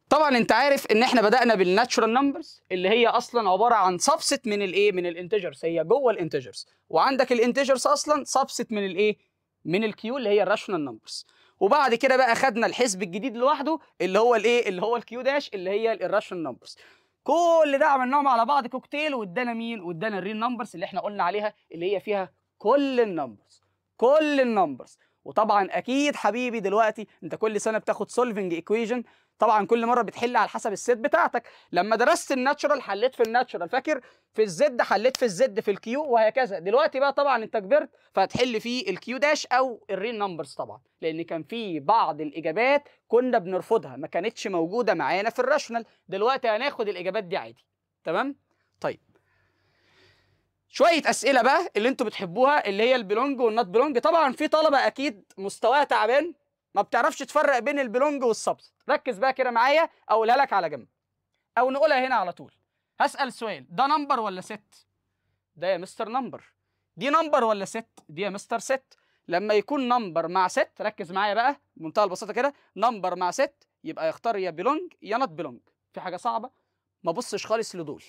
طبعا انت عارف ان احنا بدأنا بال natural numbers اللي هي اصلا عبارة عن subset من الايه؟ من ال integers، هي جوه ال integers، وعندك ال integers اصلا subset من الايه؟ من ال Q اللي هي ال rational numbers. وبعد كده بقى خدنا الحزب الجديد لوحده اللي هو الايه؟ اللي هو ال Q dash اللي هي ال irrational numbers. كل ده عملناهم على بعض كوكتيل وادانا مين؟ وادانا ال real numbers اللي احنا قلنا عليها اللي هي فيها كل ال numbers، كل ال numbers. وطبعا اكيد حبيبي دلوقتي انت كل سنة بتاخد solving equation، طبعا كل مرة بتحل على حسب ال set بتاعتك. لما درست ال natural حليت في ال natural، فاكر؟ في ال Z حليت في ال Z في ال Q وهكذا. دلوقتي بقى طبعا انت كبرت فهتحل في ال Q dash او ال real numbers طبعا، لان كان في بعض الاجابات كنا بنرفضها ما كانتش موجودة معانا في ال rational. دلوقتي هناخد الاجابات دي عادي. تمام؟ طيب شوية اسئلة بقى اللي انتوا بتحبوها اللي هي ال belong وال not belong. طبعا في طلبه اكيد مستواها تعبان ما بتعرفش تفرق بين ال belong وال subset. ركز بقى كده معايا، اقولها لك على جنب او نقولها هنا على طول. هسأل سؤال، ده number ولا set؟ ده يا مستر number. دي number ولا set؟ دي يا مستر set. لما يكون number مع set، ركز معايا بقى بمنتهى البساطة كده، number مع set يبقى يختار يا belong يا not belong. في حاجة صعبة؟ ما بصش خالص لدول.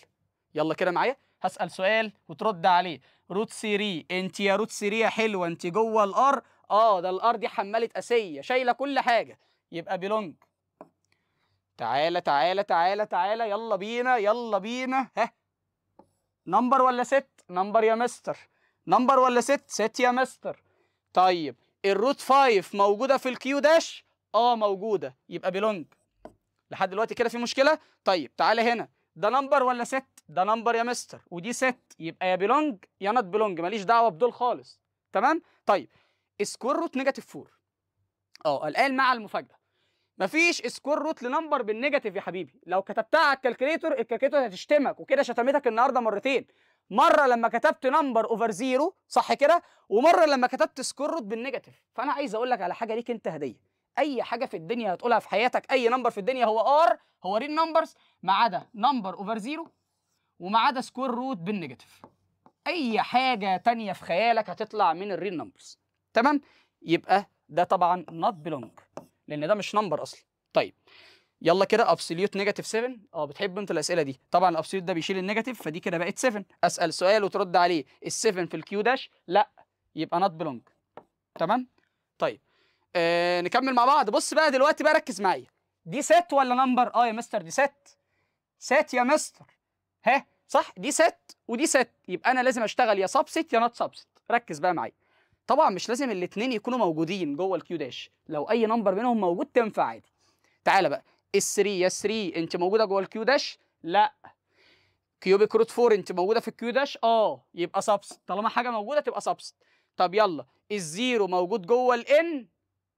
يلا كده معايا، هسأل سؤال وترد عليه. root 3، انت يا root 3 يا حلوة انت جوه ال R؟ اه ده ال R دي حماله اسيه شايله كل حاجة، يبقى belong. تعالى تعالى تعالى تعالى، يلا بينا يلا بينا. ها، number ولا set؟ number يا مستر. number ولا set؟ set يا مستر. طيب ال root 5 موجودة في ال Q dash؟ اه موجودة، يبقى belong. لحد دلوقتي كده في مشكلة؟ طيب تعالى هنا، ده number ولا set؟ ده number يا مستر، ودي set، يبقى يا belong يا not belong، ماليش دعوه بدول خالص. تمام؟ طيب square root negative 4. الان مع المفاجاة، مفيش square root ل number بال negative يا حبيبي. لو كتبتها على ال calculator، ال calculator هتشتمك، وكده شتمتك النهارده مرتين، مرة لما كتبت number over zero صح كده، ومرة لما كتبت square root بال negative. فانا عايز اقول لك على حاجة ليك انت هديه، اي حاجة في الدنيا هتقولها في حياتك، اي number في الدنيا هو R، هو real numbers، ما عدا number over zero وما عدا square root بال negative. اي حاجة تانية في خيالك هتطلع من ال real numbers. تمام؟ يبقى ده طبعا not belong لان ده مش number اصلا. طيب يلا كده absolute negative 7. بتحب انت الاسئلة دي طبعا. ال absolute ده بيشيل ال negative، فدي كده بقت 7. اسال سؤال وترد عليه، ال7 في ال Q dash؟ لا، يبقى not belong. تمام؟ طيب نكمل مع بعض. بص بقى دلوقتي بقى ركز معايا، دي set ولا number؟ يا مستر دي set. set يا مستر، ها صح، دي set ودي set، يبقى انا لازم اشتغل يا subset يا not subset. ركز بقى معايا، طبعا مش لازم الاثنين يكونوا موجودين جوه ال Q dash، لو اي number منهم موجود تنفع عادي. تعالى بقى ال3 يا 3 انت موجودة جوه ال Q dash؟ لا. cubic root 4 انت موجودة في ال Q dash؟ يبقى subset، طالما حاجة موجودة تبقى subset. طب يلا ال zero موجود جوه ال N؟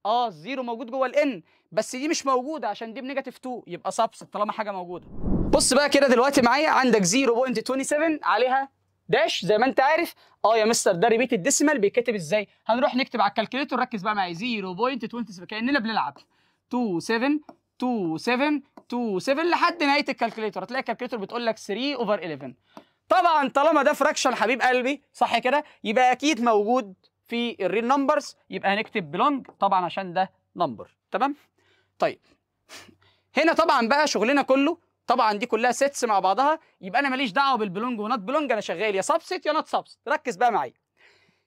ال zero موجود جوه ال N، بس دي مش موجودة عشان دي ب negative 2، يبقى subset طالما حاجة موجودة. بص بقى كده دلوقتي معايا، عندك 0.27 عليها dash زي ما انت عارف. يا مستر ده repeated decimal، بيتكتب ازاي؟ هنروح نكتب على ال calculator. ركز بقى معايا، 0.27 كاننا بنلعب 27 27 27 لحد نهاية ال calculator. هتلاقي ال calculator بتقول لك 3 over 11. طبعا طالما ده fraction حبيب قلبي صح كده، يبقى اكيد موجود في ال real numbers، يبقى هنكتب belong طبعا عشان ده number. تمام؟ طيب هنا طبعا بقى شغلنا كله، طبعا دي كلها sets مع بعضها، يبقى انا ماليش دعوه بال belong و not belong، انا شغال يا subset يا not subset. ركز بقى معايا،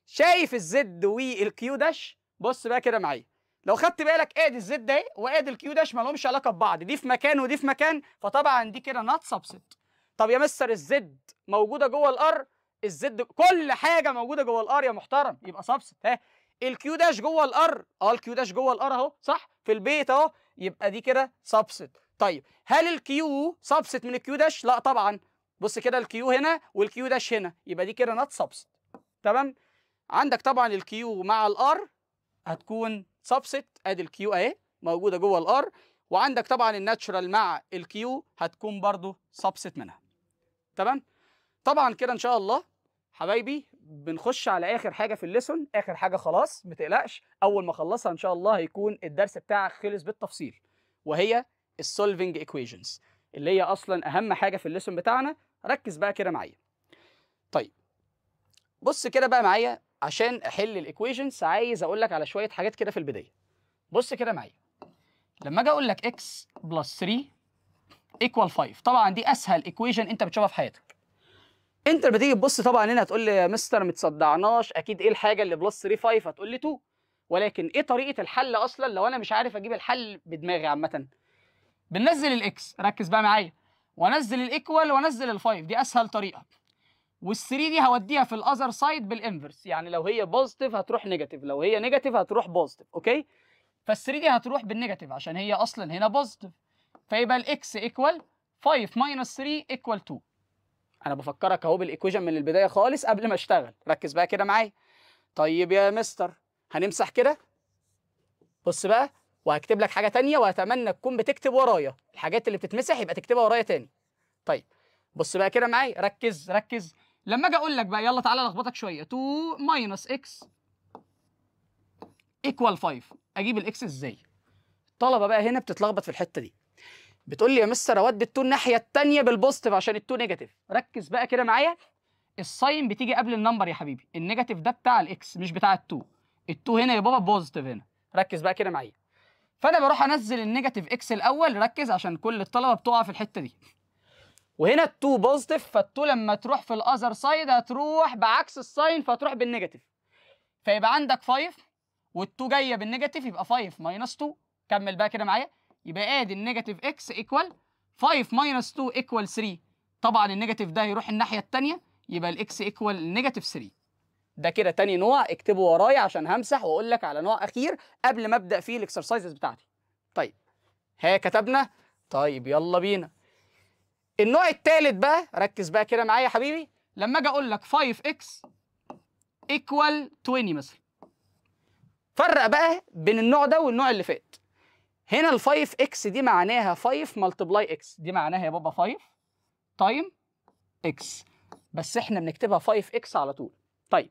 شايف ال Z وال Q dash؟ بص بقى كده معايا، لو خدت بالك ادي ال Z اهي وادي ال Q dash، ما لهمش علاقة ببعض، دي في مكان ودي في مكان، فطبعا دي كده not subset. طب يا مستر ال Z موجودة جوه ال R؟ ال Z كل حاجة موجودة جوه ال R يا محترم، يبقى subset. ها ال Q dash جوه ال R؟ ال Q dash جوه ال R اهو صح، في البيت اهو، يبقى دي كده subset. طيب هل ال Q subset من ال Q dash؟ لا طبعا، بص كده ال Q هنا وال Q dash هنا، يبقى دي كده not subset. تمام؟ عندك طبعا ال Q مع ال R هتكون subset، ادي ال Q اهي موجودة جوه ال R، وعندك طبعا ال natural مع ال Q هتكون برضو subset منها. تمام؟ طبعا كده ان شاء الله حبايبي بنخش على اخر حاجة في ال lesson، اخر حاجة خلاص ما تقلقش، اول ما اخلصها ان شاء الله هيكون الدرس بتاعك خلص بالتفصيل، وهي ال solving equations اللي هي اصلا اهم حاجة في ال lesson بتاعنا. ركز بقى كده معايا. طيب بص كده بقى معايا، عشان احل ال equations عايز اقول لك على شوية حاجات كده في البداية. بص كده معايا، لما اجي اقول لك x plus 3 equal 5، طبعا دي اسهل equation انت بتشوفها في حياتك. انت لما تيجي تبص طبعا هنا هتقول لي يا مستر ما تصدعناش، اكيد ايه الحاجة اللي plus 3 5؟ هتقول لي 2. ولكن ايه طريقه الحل اصلا لو انا مش عارف اجيب الحل بدماغي عامة؟ بننزل ال x، ركز بقى معايا، وانزل ال equal وانزل ال5، دي اسهل طريقه. وال3 دي هوديها في ال other side بال inverse، يعني لو هي positive هتروح negative، لو هي negative هتروح positive، okay؟ فال3 دي هتروح بال negative عشان هي اصلا هنا positive، فيبقى ال x equal 5 minus 3 equal 2. انا بفكرك اهو بال equation من البداية خالص قبل ما اشتغل، ركز بقى كده معايا. طيب يا مستر هنمسح كده، بص بقى، وهكتب لك حاجة تانية واتمنى تكون بتكتب ورايا، الحاجات اللي بتتمسح يبقى تكتبها ورايا تاني. طيب بص بقى كده معايا، ركز ركز. لما اجي اقول لك بقى يلا تعالى لخبطك شوية، 2 minus x equal 5، اجيب ال x ازاي؟ الطلبة بقى هنا بتتلخبط في الحتة دي، بتقول لي يا مستر اودي ال2 الناحية الثانية بال positive عشان ال2 negative. ركز بقى كده معايا، ال sign بتيجي قبل ال number يا حبيبي، ال negative ده بتاع ال x مش بتاع ال2، ال2 هنا يا بابا positive هنا، ركز بقى كده معايا. فانا بروح انزل ال negative x الاول، ركز عشان كل الطلبة بتقع في الحتة دي. وهنا ال2 positive، فال2 لما تروح في ال other side هتروح بعكس ال sign فتروح بال negative، فيبقى عندك 5 وال2 جاية بال negative يبقى 5 minus 2. كمل بقى كده معايا، يبقى ادي ال negative x equal 5 minus 2 equal 3. طبعا ال negative ده هيروح الناحية الثانية، يبقى ال x equal negative 3. ده كده تاني نوع، اكتبه ورايا عشان همسح واقول لك على نوع اخير قبل ما ابدا فيه ال exercises بتاعتي. طيب ها كتبنا؟ طيب يلا بينا. النوع الثالث بقى، ركز بقى كده معايا يا حبيبي. لما اجي اقول لك 5x equal 20 مثلا، فرق بقى بين النوع ده والنوع اللي فات. هنا ال 5x دي معناها 5 multiply x، دي معناها يا بابا 5 time x، بس احنا بنكتبها 5x على طول. طيب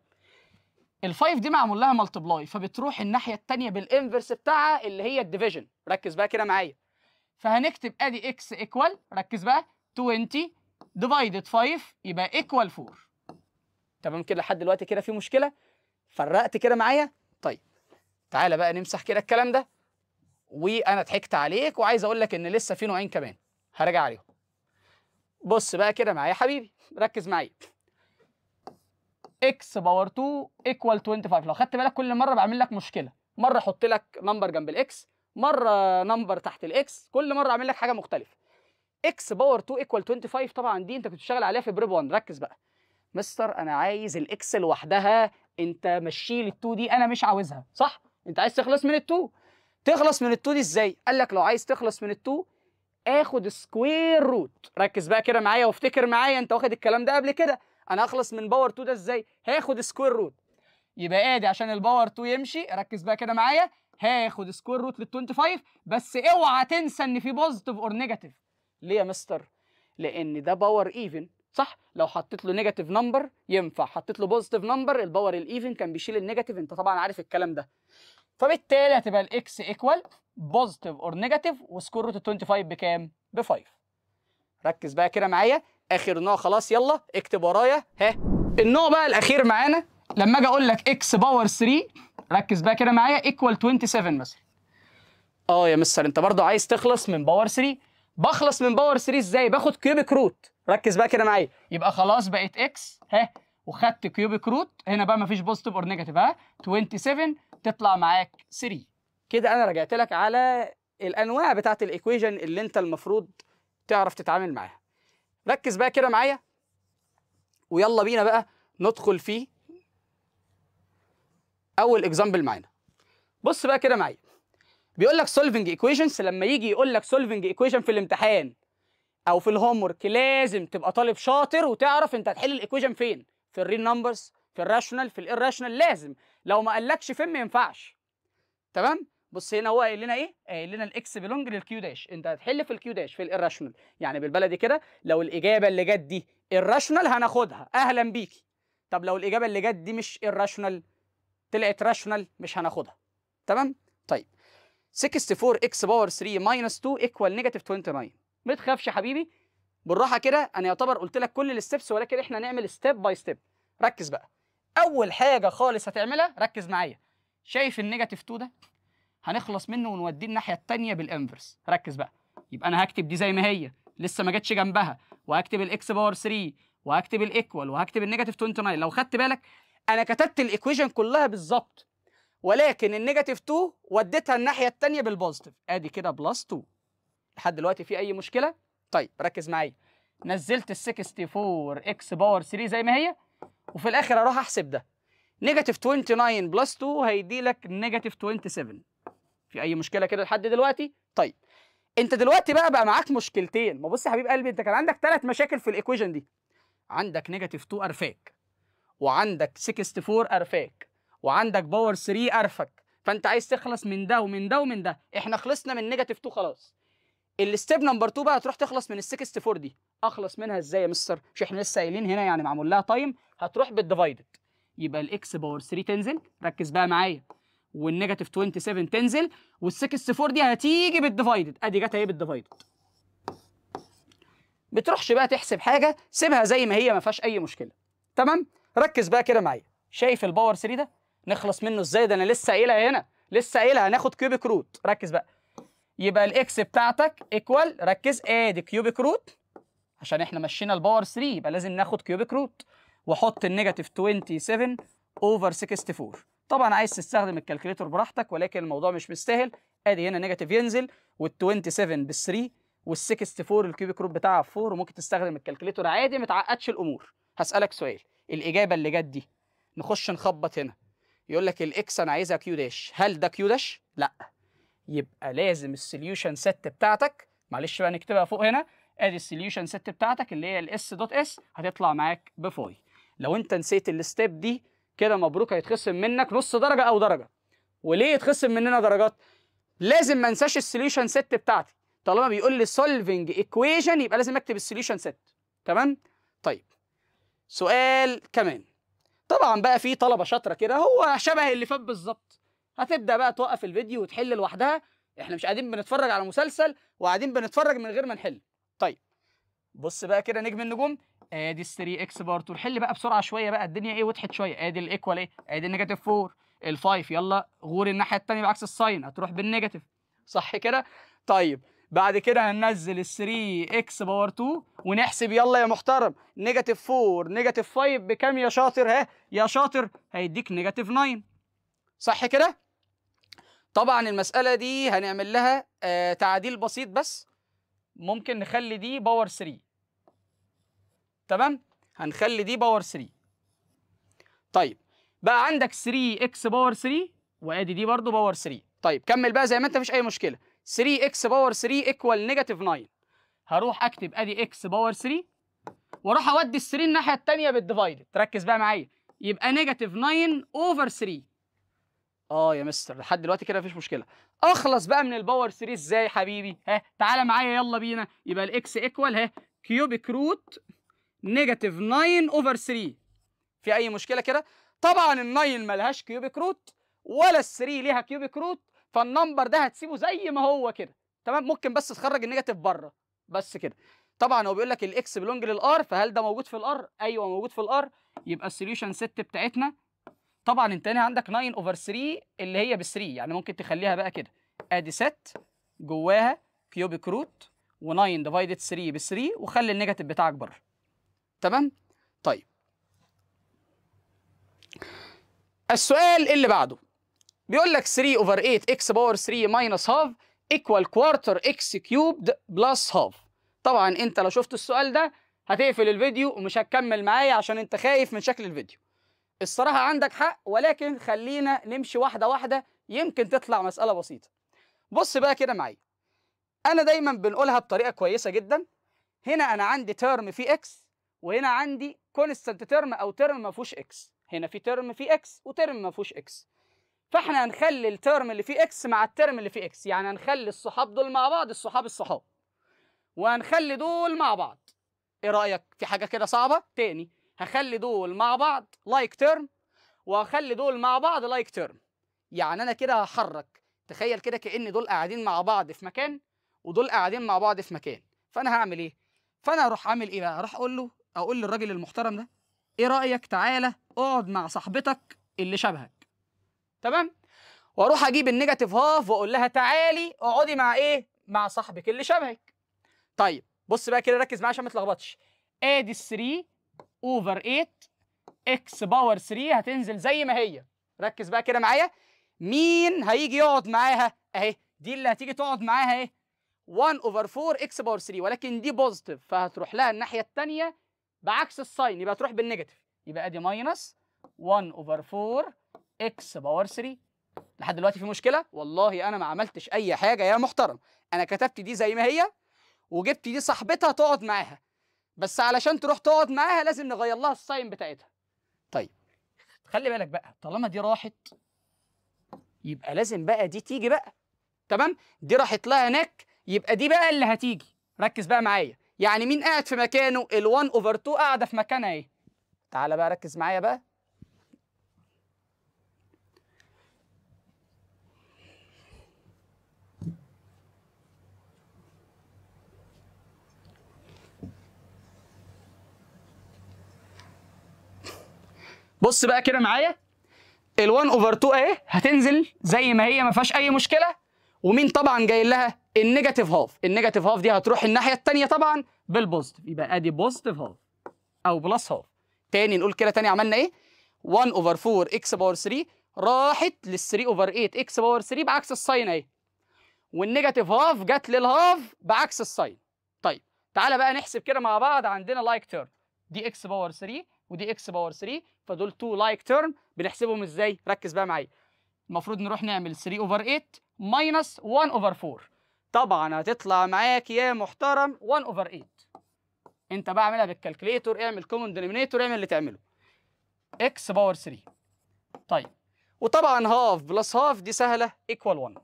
ال 5 دي معمول لها multiply، فبتروح الناحية الثانية بال inverse بتاعها اللي هي ال division. ركز بقى كده معايا. فهنكتب ادي x equal، ركز بقى، 20 divided 5 يبقى equal 4. تمام كده لحد دلوقتي كده في مشكلة؟ فرقت كده معايا؟ طيب تعالى بقى نمسح كده الكلام ده، وانا ضحكت عليك وعايز اقول لك ان لسه في نوعين كمان هرجع عليهم. بص بقى كده معايا يا حبيبي، ركز معايا. x power 2 equal 25. لو خدت بالك كل مرة بعمل لك مشكلة، مرة احط لك number جنب ال x، مرة number تحت ال x، كل مرة اعمل لك حاجة مختلفة. x power 2 equal 25، طبعا دي انت كنت بتشتغل عليها في prep 1. ركز بقى مستر، انا عايز ال x لوحدها، انت مشي لي ال2 دي انا مش عاوزها، صح؟ انت عايز تخلص من ال2. تخلص من ال2 دي ازاي؟ قال لك لو عايز تخلص من ال2 اخد square root. ركز بقى كده معايا وافتكر معايا، انت واخد الكلام ده قبل كده. انا هخلص من power 2 ده ازاي؟ هاخد square root. يبقى ادي عشان ال power 2 يمشي، ركز بقى كده معايا، هاخد square root لل 25، بس اوعى تنسى ان في positive or negative. ليه يا مستر؟ لان ده power even، صح؟ لو حطيت له negative number ينفع، حطيت له positive number ال power ال even كان بيشيل ال negative، انت طبعا عارف الكلام ده. فبالتالي هتبقى ال x equal positive or negative و square root 25 بكام؟ ب 5. ركز بقى كده معايا، اخر نوع خلاص، يلا اكتب ورايا. ها النوع بقى الاخير معانا، لما اجي اقول لك x power 3، ركز بقى كده معايا، equal 27 مثلا. يا مستر انت برضو عايز تخلص من power 3. بخلص من power 3 ازاي؟ باخد cubic root. ركز بقى كده معايا، يبقى خلاص بقت x ها، وخدت cubic root، هنا بقى مفيش positive or negative، ها 27 تطلع معاك 3. كده انا رجعت لك على الانواع بتاعت ال equation اللي انت المفروض تعرف تتعامل معاها. ركز بقى كده معايا ويلا بينا بقى ندخل في اول example معانا. بص بقى كده معايا، بيقول لك solving equations. لما يجي يقول لك solving equation في الامتحان او في ال homework لازم تبقى طالب شاطر وتعرف انت هتحل ال equation فين، في ال real numbers، في ال rational، في ال irrational. لازم، لو ما قالكش فين ما ينفعش. تمام؟ بص هنا هو قايل لنا ايه؟ قايل لنا ال x belong لل Q dash، انت هتحل في ال Q dash في ال irrational. يعني بالبلدي كده لو الاجابة اللي جت دي irrational هناخدها، اهلا بيكي. طب لو الاجابة اللي جت دي مش irrational طلعت rational مش هناخدها. تمام؟ طيب 64 x power 3 minus 2 equal negative 29. ما تخافش يا حبيبي، بالراحة كده، انا يعتبر قلت لك كل ال steps، ولكن احنا هنعمل step by step. ركز بقى. اول حاجة خالص هتعملها، ركز معايا، شايف ال negative 2 ده؟ هنخلص منه ونوديه الناحية الثانية بال inverse. ركز بقى، يبقى انا هكتب دي زي ما هي لسه ما جاتش جنبها، وهكتب ال x power 3، وهكتب ال equal، وهكتب ال negative 29. لو خدت بالك انا كتبت ال equation كلها بالظبط، ولكن ال negative 2 وديتها الناحية الثانية بال positive. ادي كده plus 2. لحد دلوقتي في اي مشكلة؟ طيب ركز معايا، نزلت ال 64 x power 3 زي ما هي، وفي الاخر اروح احسب ده negative 29 plus 2 هيدي لك negative 27. في اي مشكلة كده لحد دلوقتي؟ طيب انت دلوقتي بقى معاك مشكلتين. ما بص يا حبيب قلبي، انت كان عندك 3 مشاكل في ال equation دي، عندك negative 2 قرفاك، وعندك 64 قرفاك، وعندك power 3 قرفك، فانت عايز تخلص من ده ومن ده ومن ده. احنا خلصنا من negative 2 خلاص. ال step number 2 بقى هتروح تخلص من ال 64 دي. اخلص منها ازاي يا مستر؟ مش احنا لسه قايلين هنا يعني معمول لها time، هتروح بال divided. يبقى ال x power 3 تنزل، ركز بقى معايا، وال negative 27 تنزل، وال 64 دي هتيجي بال divided. ادي جت اهي بال divided. بتروحش بقى تحسب حاجة، سيبها زي ما هي ما فيهاش اي مشكلة. تمام؟ ركز بقى كده معايا، شايف ال power 3 ده نخلص منه ازاي؟ ده انا لسه قايلها هنا، لسه قايلها هناخد cubic root. ركز بقى، يبقى ال x بتاعتك equal، ركز، ادي cubic root عشان احنا مشينا ال power 3 يبقى لازم ناخد cubic root، واحط ال negative 27 over 64. طبعا عايز تستخدم ال calculator براحتك، ولكن الموضوع مش مستاهل. ادي هنا negative ينزل، وال 27 بال 3، وال 64 ال cubic root بتاعها 4. وممكن تستخدم ال calculator عادي، ما تعقدش الامور. هسالك سؤال، الاجابة اللي جت دي نخش نخبط هنا، يقول لك ال x انا عايزها Q dash، هل ده Q dash؟ لا، يبقى لازم ال solution set بتاعتك، معلش بقى نكتبها فوق هنا، ادي ال solution set بتاعتك اللي هي ال S dot S هتطلع معاك ب phi. لو انت نسيت ال step دي كده مبروك، هيتخصم منك نص درجه او درجه. وليه يتخصم مننا درجات؟ لازم ما انساش ال solution set بتاعتي، طالما بيقول لي solving equation يبقى لازم اكتب ال solution set. تمام؟ طيب سؤال كمان، طبعا بقى في طلبه شاطرة كده هو شبه اللي فات بالظبط، هتبدا بقى توقف الفيديو وتحل لوحدها. احنا مش قاعدين بنتفرج على مسلسل وقاعدين بنتفرج من غير ما نحل. طيب بص بقى كده نجم النجوم، ادي 3 x power 2، حل بقى بسرعة شوية بقى، الدنيا ايه وضحت شوية. ادي ال equal ايه؟ ادي ال negative 4، ال5 يلا غور الناحية الثانية بعكس ال sign هتروح بال negative، صح كده؟ طيب بعد كده هننزل ال 3 x power 2 ونحسب، يلا يا محترم، negative 4 negative 5 بكام يا شاطر؟ ها يا شاطر، هيديك negative 9، صح كده؟ طبعا المسألة دي هنعمل لها تعديل بسيط بس، ممكن نخلي دي power 3. تمام؟ هنخلي دي power 3. طيب بقى عندك 3 x power 3 وادي دي برضو power 3. طيب كمل بقى زي ما انت، مفيش اي مشكلة. 3 x power 3 equal negative 9. هروح اكتب ادي x power 3 واروح اودي ال 3 الناحية الثانية بال divided. ركز بقى معايا، يبقى negative 9 over 3. يا مستر لحد دلوقتي كده مفيش مشكلة. اخلص بقى من ال power 3 ازاي حبيبي؟ ها تعالى معايا يلا بينا. يبقى ال x equal ها cubic root negative 9 over 3. في اي مشكلة كده؟ طبعا ال 9 ملهاش cubic root ولا ال 3 ليها cubic root، فال number ده هتسيبه زي ما هو كده. تمام؟ ممكن بس تخرج ال negative بره بس كده. طبعا هو بيقول لك ال x belong لل R، فهل ده موجود في ال R؟ ايوه موجود في ال R. يبقى ال solution set بتاعتنا، طبعا انت هنا عندك 9 over 3 اللي هي ب 3، يعني ممكن تخليها بقى كده ادي set جواها cubic root و9 divided 3 ب 3، وخلي ال negative بتاعك بره. تمام؟ طيب السؤال اللي بعده بيقول لك 3 over 8 x power 3 minus half equal quarter x cubed plus half. طبعا انت لو شفت السؤال ده هتقفل الفيديو ومش هتكمل معايا عشان انت خايف من شكل الفيديو. الصراحة عندك حق، ولكن خلينا نمشي واحدة واحدة، يمكن تطلع مسألة بسيطة. بص بقى كده معايا، أنا دايما بنقولها بطريقة كويسة جدا. هنا أنا عندي term فيه x، وهنا عندي constant term أو term ما فيهوش x. هنا في term فيه x و term ما فيهوش x، فاحنا هنخلي ال term اللي فيه x مع ال term اللي فيه x، يعني هنخلي الصحاب دول مع بعض، الصحاب الصحاب، وهنخلي دول مع بعض. ايه رأيك؟ في حاجة كده صعبة؟ تاني هخلي دول مع بعض like term، وهخلي دول مع بعض like term. يعني انا كده هحرك، تخيل كده كأن دول قاعدين مع بعض في مكان ودول قاعدين مع بعض في مكان. فانا هعمل ايه؟ فانا هروح اعمل ايه بقى؟ هروح اقول له، اقول للراجل المحترم ده، ايه رأيك تعالى اقعد مع صاحبتك اللي شبهك. تمام؟ واروح اجيب ال negative half واقول لها تعالي اقعدي مع ايه؟ مع صاحبك اللي شبهك. طيب بص بقى كده، ركز معايا عشان ما تلخبطش. ادي 3 over 8 x power 3 هتنزل زي ما هي. ركز بقى كده معايا، مين هيجي يقعد معاها؟ اهي دي اللي هتيجي تقعد معاها اهي 1 over 4 x power 3، ولكن دي positive فهتروح لها الناحية الثانية بعكس ال sign، يبقى تروح بال negative، يبقى ادي minus 1 over 4 x power 3. لحد دلوقتي في مشكلة؟ والله انا ما عملتش اي حاجة يا محترم، انا كتبت دي زي ما هي وجبت دي صاحبتها تقعد معاها، بس علشان تروح تقعد معاها لازم نغير لها ال sign بتاعتها. طيب خلي بالك بقى، طالما دي راحت يبقى لازم بقى دي تيجي بقى. تمام؟ دي راحت لها هناك، يبقى دي بقى اللي هتيجي. ركز بقى معايا، يعني مين قاعد في مكانه؟ ال1 over 2 قاعدة في مكانها اهي. تعالى بقى ركز معايا بقى. بص بقى كده معايا، ال1 over 2 اهي هتنزل زي ما هي ما فيهاش اي مشكلة، ومين طبعا جاي لها؟ ال negative half. ال negative half دي هتروح الناحية الثانية طبعا بال positive، يبقى ادي positive half او plus half. تاني نقول كده تاني، عملنا ايه؟ 1 over 4 x power 3 راحت لل 3 over 8 x power 3 بعكس ال sign اهي، وال negative half جت لل half بعكس ال sign. طيب تعالى بقى نحسب كده مع بعض. عندنا like term، دي x power 3 ودي x power 3، فدول 2 like term. بنحسبهم ازاي؟ ركز بقى معايا. المفروض نروح نعمل 3 over 8 minus 1 over 4. طبعا هتطلع معاك يا محترم 1 over 8. انت بقى اعملها بال calculator، اعمل common denominator، اعمل اللي تعمله. x power 3. طيب وطبعا half plus half دي سهلة equal 1.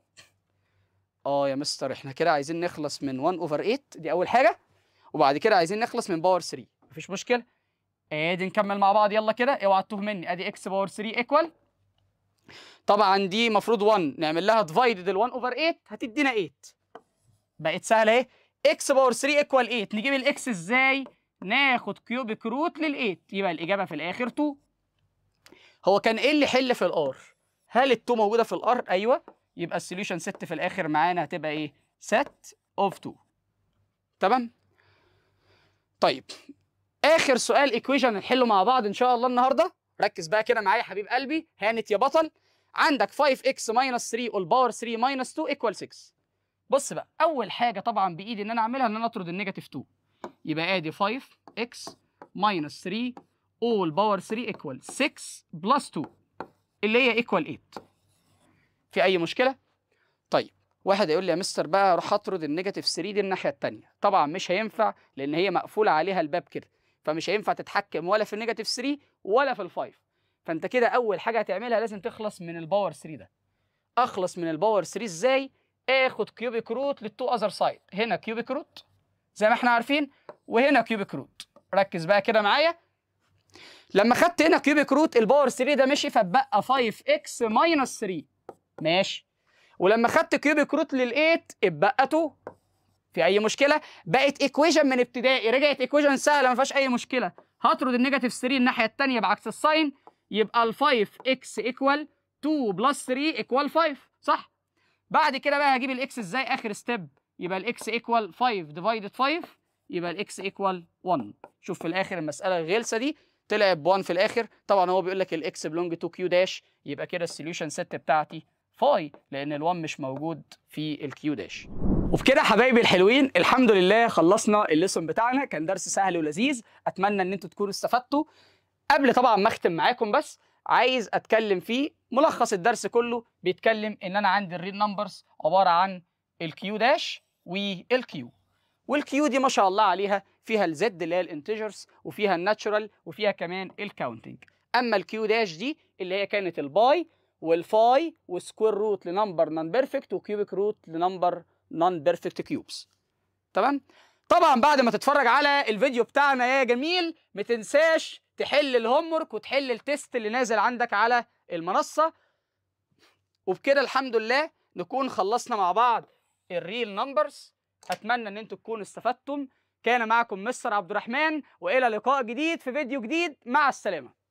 يا مستر احنا كده عايزين نخلص من 1 over 8، دي اول حاجة، وبعد كده عايزين نخلص من power 3. مفيش مشكلة، ادي نكمل مع بعض. يلا كده اوعى تتوه مني. ادي x power 3 equal، طبعا دي المفروض 1 نعمل لها divided ال 1 over 8 هتدينا 8. بقت سهلة اهي. x power 3 equal 8. نجيب ال x ازاي؟ ناخد cubic root لل 8، يبقى الاجابة في الاخر 2. هو كان ايه اللي حل في ال R؟ هل ال 2 موجودة في ال R؟ ايوه، يبقى ال solution set في الاخر معانا هتبقى ايه؟ set of 2. تمام؟ طيب اخر سؤال equation هنحله مع بعض ان شاء الله النهارده. ركز بقى كده معايا يا حبيب قلبي، هانت يا بطل. عندك 5x minus 3 all power 3 minus 2 equal 6. بص بقى، اول حاجة طبعا بايدي ان انا اعملها ان انا اطرد ال negative 2، يبقى ادي 5x minus 3 all power 3 equal 6 plus 2 اللي هي equal 8. في اي مشكلة؟ طيب واحد يقول لي يا مستر بقى اروح اطرد ال negative 3 دي الناحية الثانية. طبعا مش هينفع لان هي مقفولة عليها الباب كده، فمش هينفع تتحكم ولا في ال negative 3 ولا في ال 5. فانت كده اول حاجة هتعملها لازم تخلص من ال power 3 ده. اخلص من ال power 3 ازاي؟ اخد cubic root لل two other side. هنا cubic root زي ما احنا عارفين، وهنا cubic root. ركز بقى كده معايا. لما خدت هنا cubic root ال power 3 ده مشي، فبقى 5x minus 3. ماشي. ولما خدت cubic root لل 8 اتبقى 2. في اي مشكلة؟ بقت equation من ابتدائي، رجعت equation سهلة ما فيهاش اي مشكلة. هطرد ال negative 3 الناحية الثانية بعكس ال sign، يبقى ال 5x equal 2 plus 3 equal 5، صح؟ بعد كده بقى هجيب ال x ازاي؟ اخر step، يبقى ال x equal 5 divided 5، يبقى ال x equal 1. شوف في الاخر المسالة الغلسه دي طلعت ب 1 في الاخر. طبعا هو بيقول لك ال x belong to Q dash، يبقى كده ال solution set بتاعتي phi، لان ال1 مش موجود في ال Q dash. وبكده حبايبي الحلوين الحمد لله خلصنا ال lesson بتاعنا. كان درس سهل ولذيذ، اتمنى ان انتوا تكونوا استفدتوا. قبل طبعا ما اختم معاكم بس عايز اتكلم فيه ملخص الدرس كله. بيتكلم ان انا عندي ال real numbers عبارة عن ال Q dash وال Q، وال Q دي ما شاء الله عليها فيها ال Z اللي هي ال integers، وفيها ال natural، وفيها كمان ال counting. اما ال Q dash دي اللي هي كانت الباي والفاي وسكوير روت لنمبر نون بيرفكت وكيوبيك روت لنمبر نون بيرفكت كيوبس. تمام؟ طبعا بعد ما تتفرج على الفيديو بتاعنا يا جميل ما تنساش تحل ال homework وتحل ال test اللي نازل عندك على المنصة. وبكده الحمد لله نكون خلصنا مع بعض ال real numbers. اتمنى ان انتم تكونوا استفدتم. كان معكم مستر عبد الرحمن، والى لقاء جديد في فيديو جديد. مع السلامة.